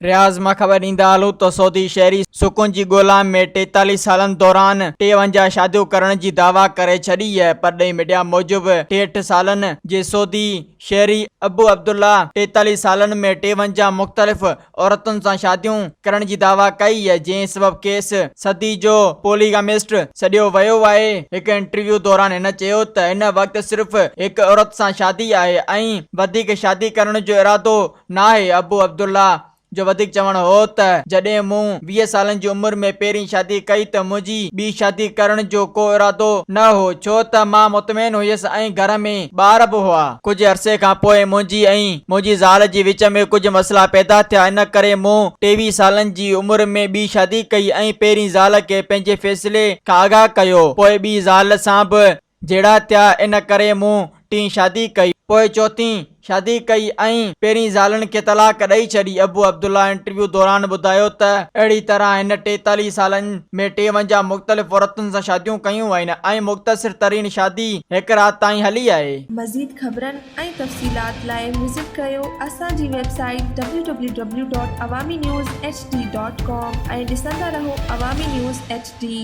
رياض مان خبر ڏيندا هلون ته سعودي شهري سڪون جي ڳولا ۾ 43 سالن دوران 53 شاديون ڪرڻ جي دعويٰ ڪري ڇڏي. پرڏيهي ميڊيا موجب 63 سالن جي سعودي شهري ابو عبدالله 43 سالن ۾ 53 مختلف عورتن سان شاديون ڪرڻ جي دعويٰ ڪئي، جنهن سبب کيس صدي جو پوليگامسٽ سڏيو ويو آهي. هڪ انٽرويو دوران هن چيو ته هن وقت صرف هڪ عورت سان شادي آهي ۽ وڌيڪ شادي ڪرڻ جو ارادو ناهي. ابو عبدالله جو وڌيڪ چوڻ هو ته جڏهن مون 20 سالن جي عمر ۾ پهرين شادي ڪئي ته منهنجي ٻي شادي ڪرڻ جو ڪو ارادو نه هو ڇو ته مان مطمئن هيس ۽ گهر ۾ ٻار به هئا. ڪجهه عرصي کان پوء منهنجي ۽ منهنجي زال جي وچ ۾ ڪجهه مسئلا پيدا ٿيا ان ڪري مون 23 سالن جي عمر ۾ ٻي شادي ڪئي ۽ پهرين زال کي پنهنجي فيصلي کان آگاهه ڪيو پوء ٻي زال سان به جهيڙا ٿيا ان ڪري مون ٽين شادي ڪئي. پوء چوٿين شادي ڪئي ۽ پهرين زالن کي طلاق ڏئي ڇڏي. ابو عبدالله انٽرويو دوران ٻڌايو ته اهڙي طرح هن 43 سالن ۾ 53 مختلف عورتن سان شاديون ڪيون آهن ۽ مختصر ترين شادي هڪ رات تائين هلي آهي. مزيد خبرن ۽ تفصيلات لاء وزٽ ڪريو اسان جي website W W W dot Awami news H D dot com ۽ ڏسندا رهو عوامي نيوز ايڇ ڊي.